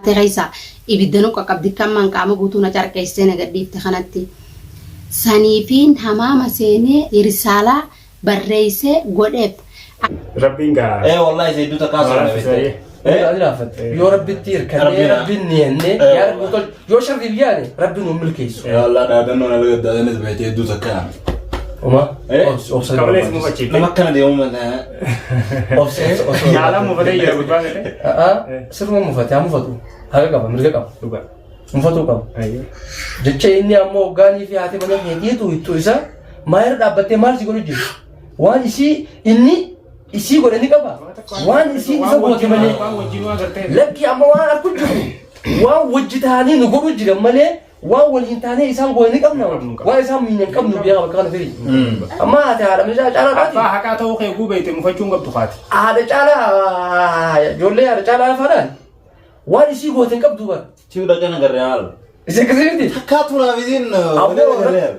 Keessa ibidda nu qaqqabdi kammaan qaama guutuu na carqeessitee na gadhiifte kanatti. Saniifiin hamaama seenee risaalaa barreessee godheef. Rabbiin gaa. Eh wallahi isa hedduu takkaa Maal sana isa beekte. Ni laaffatte. Yoo Rabbitti hirkannee Rabbiin- Rabbiin ni jennee yaa Rabbi tol yoo sharriif yaane Rabbi nu milkeessu. Ya Allah dhaadannoon alga daadanis beekte hedduu takkaa. Uma Eh? obsa Qabalees mufachiifte. Nama akkana deemu malee. Obsa obsa. Yaalaan mufatee jira gurbaan illee. Siruma mufate haa mufatu. Haqa qaba mirga qaba. Dhugaa. Mufatuu qaba. Ayyee. Jecha inni ammoo hoggaanii fi haati mana keetiitu ittuu isa maa irra dhaabbattee maal si godhu jiru? Waan isii inni isii godhe ni qaba. Waan isii isa goote malee. Waan wajjin waa gartee. Lakki amma waan arku jiru waan wajji ta'anii nu godhu jiran malee waan wal hin taanee isaan goone ni qabna. Waan isaan miine hin qabnu beeka bakka kana firii. Amma haati haadha meeshaa caalaa Abbaa dhaati. haqaa ta'uu kee guubeete mufachuun qabdu kaati. Haadha caalaa ijoollee haadha caalaa lafaadhaan waan isii goote hin qabdu bara. Siu dhaqan agarree maal? Isin akkasii miti. Takkaa tunaaf isin Ammoo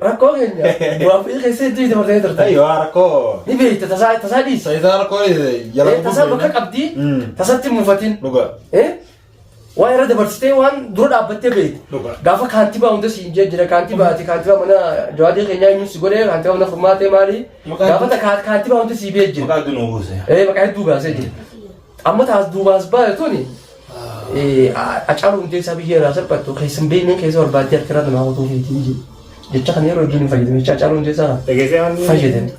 rakkoo keenya bu'aa fi keessa hedduu itti marsanii turtan. Ayyoo rakkoo. Ni beekta tasaa tasaa dhiisi. Sayisaa rakkoo jala Tasaa bakka qabdi tasatti hin mufatin. Dhugaa. Waan irra dabarsitee waan dura dhaabbattee beekta. Dhugaa. Gaafa kaantibaa hunda siin jee jira kaantibaa ati kaantibaa mana jawaadii keenyaa eenyuun si godhee kaantibaa mana furmaatee maali? Maqaa Gaafa kaantibaa hunda sii bee jira. Maqaa hedduu nu buuse. Maqaa hedduu baasee jira. Amma taas duubaas baate tuni Hacaaluu Hundeessaa biyya irraa salphattu keessan beekneen keessa barbaaddee harka irraa namaa qotuu feetii jedhe. Jecha kana yeroo hedduu ni fayyadame. Jecha Hacaaluu Hundeessaa kana Dhageessee waan fayyadame.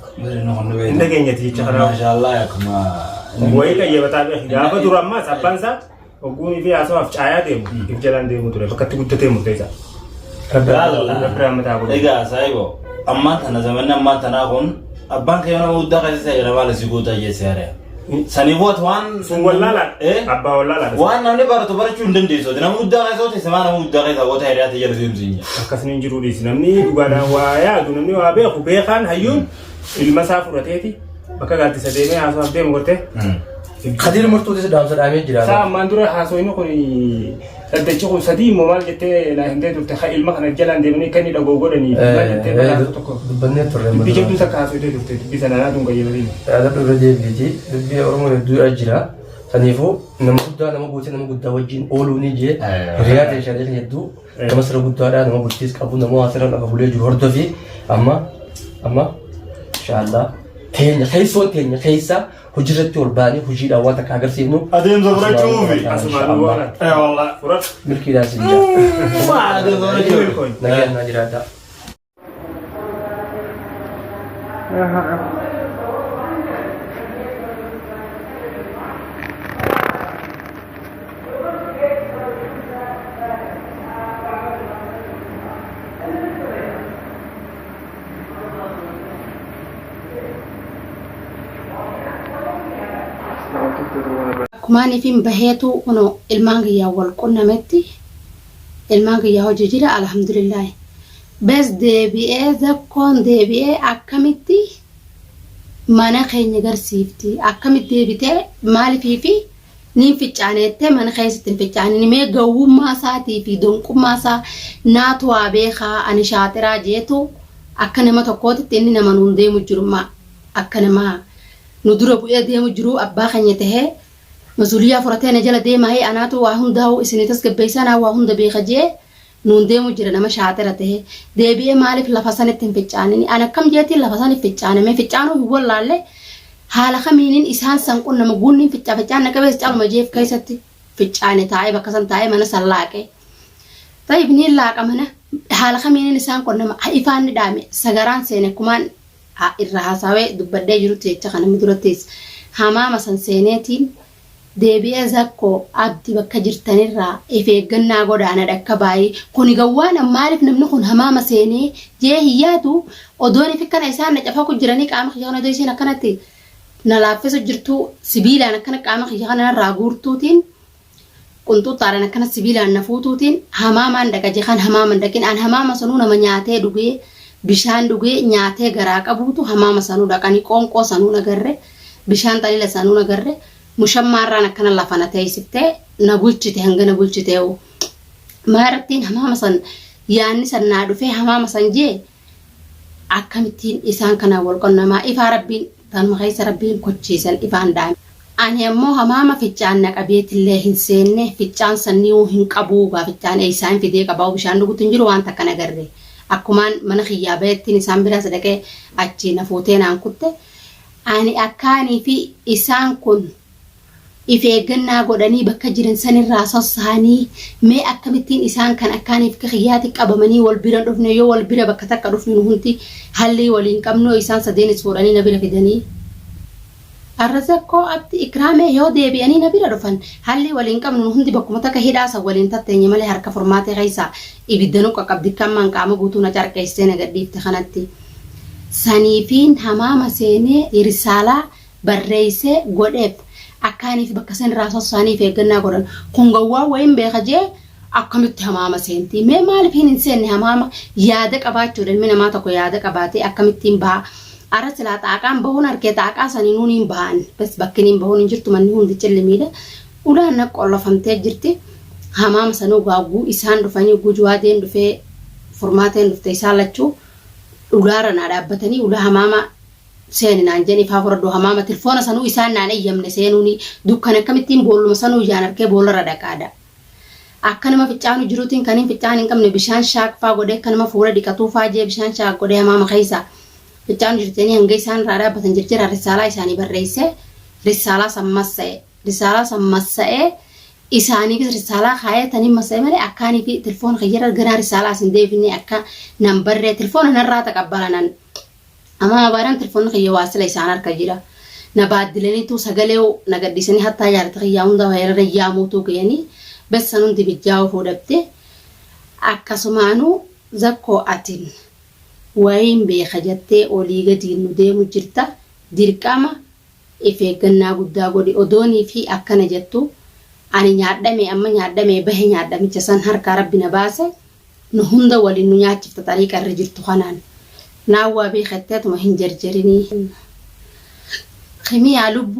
hin dhageenyati jecha kanaa. Maashaallah akkuma. Wayii qayyabataa beeki. Gaafa dura ammaas abbaan isaa ogguunii fi haasawaaf caayaa deemu if jalaan deemu ture bakka itti guddatee murteessa. Rabbi Rabbi rahmataa godhu. Egaa saayibo ammaan tana zamanni ammaan tanaa kun abbaan kee nama guddaa keessa jira maal si guutaa jeesse hare. Saniifuu ati waan. Sun wallaalaadha. Eh? Abbaa wallaalaadha. Waan namni baratu barachuu hin dandeessu. Ati nama guddaa keessa teesse maa nama guddaa keessa goota hiriyaa ta'e jala deemsi hin jiru. Akkasni hin jiru dhiisi. Namni dhugaadhaan waa yaadu namni waa beeku beekaan hayyuun ilma isaa fudhateeti bakka gaaddisa deemee haasawaaf deemu gortee. Kadir murtuutis dhaamsa dhaamee jira. Isaa ammaan dura haasawni kun dhaddachi kun sadii immoo maal jettee naa himtee turte ka ilma kana jalaan deemanii akka inni dhagoo godhanii maal jettee badhaasa tokko Dubbannee turre. dubbii jabduu takka haasawtee turte dubbii sana naatu hin qayyabatiin. Yaadadhu irra deebiiti. Dubbii Oromoo hedduudha jira. Saniifuu nama guddaa nama gootee nama guddaa wajjin ooluu ni jee hiriyaa ta'e shalee hedduu nama sirra guddaadha nama bultiis qabu nama waa sirra lafa bulee jiru hordofi amma amma inshallah teenya keessoon teenya keessa hojiirratti ol baanee hojiidhaan waan takka agarsiifnu Adeemsa fudhachuufi. Asumaan nu waan Eh wallah. fudhadhu. Milkiidhaan sin jaa. Adeemsa fudhachuufi. Nagaan naa jiraadhaa. Akkumaaniifin baheetu kunoo ilmaan kiyyaan wal qunnametti ilmaan kiyyaa hojii jira alhamdulillaahi. Bes deebi'ee zakkoon deebi'ee akkamitti mana keenya garsiifti akkamitti deebitee maalifii fi niin ficcaane jettee mana keessatti hin ficcaanin mee gowwummaa isaatii fi donqummaa isaa naatu waa beekaa ani shaaxiraa jeetu akka nama tokkootitti inni nama nuun deemu jirummaa akka nama nu dura bu'ee deemu jiruu abbaa keenya tahee masuuliyyaa furatee na jala deemaa hee anaatu waa hundaa'u isinii tasgabbeessaa naa waa hunda beeka jee nuun deemu jira nama shaaxira tahe deebi'ee maaliif lafa sanitti hin ficcaanini an akkam jeetiin lafa sanitti ficcaane mee ficcaanuu hin wallaalle haala kamiinin isaan san qunnama guunniin ficcaa ficcaan na qabees caluma jeef keessatti ficcaane taa'ee bakka san taa'ee mana san laaqee tayyib niin laaqa mana haala kamiinin isaan qunnama ifaan ni dhaame sagaraan seene kumaan irra haasawee dubbadhee jirutti jecha kana durattis hamaama san seeneetiin Deebi'ee Zakko Abdi bakka jirtanirraa if eeggannaa godhaa na dhaqqabaayi kuni gawwaan an maalif namni kun hamaama seenee jee hin yaadu odoon if akkana isaan na cafaqu jiranii qaama kiyya kana odoo isiin akkanatti na laaffisu jirtuu sibiilaan akkana qaama kiyya kana narraa guurtuutiin qunxuxxaadhaan akkana sibiilaan na fuutuutiin hamaamaan dhaqa jee kan hamaama hin dhaqin an hamaama sanuu nama nyaatee dhugee bishaan dhugee nyaatee garaa qabuutu hamaama sanuu dhaqanii qoonqoo sanuu nagarre Bishaan xalila sanuu hin agarre. Mushammaarraan akkana lafa na teessiftee na bulchite hanga na bulchiteewu. Maarattiin hamaama san yaanni san naa dhufee hamaama san jee akkamittiin isaan kanaan wal qonnamaa ifaa rabbiin tanuma keessa rabbiin kochiisan ifaan dhaame. Ani ammoo hamaama ficcaan na qabeetillee hin seenne ficcaan sanniyuu hin qabuu gaa ficcaan eeysaa hin fidee qabaa'u bishaan dhugutti hin jiru waan takka hin agarre. Akkumaan mana kiyyaa bahettiin isaan biraas dhaqee achii na fuutee naan kutte. Ani akkaanii fi isaan kun if eeggannaa godhanii bakka jiran sanirraa sossahanii mee akkamittiin isaan kan akkaanii fi kiyyaati qabamanii wal bira hin dhufne yoo wal bira bakka takka dhufne nu hundi hallii waliin qabnu isaan sadeenis fuudhanii na bira fidanii Arra Zakkoo Abdi Ikraamee yoo deebi'anii na bira dhufan hallii waliin qabnu nu hundi bakkuma takka hidhaa san waliin tatteenye malee harka furmaatee keessaa ibidda nu qaqqabdi akka ammaan qaama guutuu na carqeessitee na gadhiifte kanatti saniifiin hamaama seenee risaalaa barreessee godheef akkaaniif bakka san irraa sossaaniif eeggannaa godhan kun gowwaan wayiin beeka jee akkamitti hamaama seentii mee maaliif hin seenne hamaama yaada qabaachuudha ilmi namaa tokko yaada qabaatee akkamittiin baha arra silaa xaaqaan bahuun harkee xaaqaa saniinuu niin bahan bas bakki niin bahuun hin jirtu manni hundi cillimiidha ulaan na qollofamtee jirti hamaama sanuu gaaguu isaan dhufanii gujuwaadeen dhufee furmaateen dhufte isaan lachuu ulaarra naa dhaabbatanii ulaa hamaama seeni naan jedhani ifaa fudhadhu hamaama tilfoona sanuu isaan naan eyyamne seenuuni dukkan akkamittiin boolluma sanuu ijaan arkee boollarra dhaqaadha. Akka nama ficcaanu jiruutiin kaniin ficcaan hin qabne bishaan shaak faa godhee akka nama fuula dhiqatuu faa jee bishaan shaak godhee hamaama keessa ficcaanu jirtanii hanga isaan irraa dhaabbatan jirjira risaalaa isaanii barreessee risaalaa san massa'e risaalaa san massa'ee isaaniifis risaalaa kaayee taniin massa'e malee akkaanii fi tilfoon kiyyarra ganaa risaalaa isin deebifne akka nan barree tilfoona narraa taqabbalanan Amaa baadaan tilfoonni kiyya waa sila isaan harka jira. Na baaddilaniitu sagalee na gadhiisanii hattaa jaarti kiyyaa hunda weerara yaamuutuu gayanii bes san hundi mijjaa'uu fuudhabde. Akkasumaanuu zakkoo atin wayiin beeka jattee olii gadiin nu deemu jirta dirqama if eeggannaa guddaa godhi odoonii fi akkana jettu ani nyaadhame amma nyaadhamee bahe nyaadhamicha san harkaa rabbi na baase Nu hunda waliin nu nyaachifta xariiqa irra jirtu kanaan. Naan waa beeketteetuma hin jarjarinii. Kimiyaa lubbuu.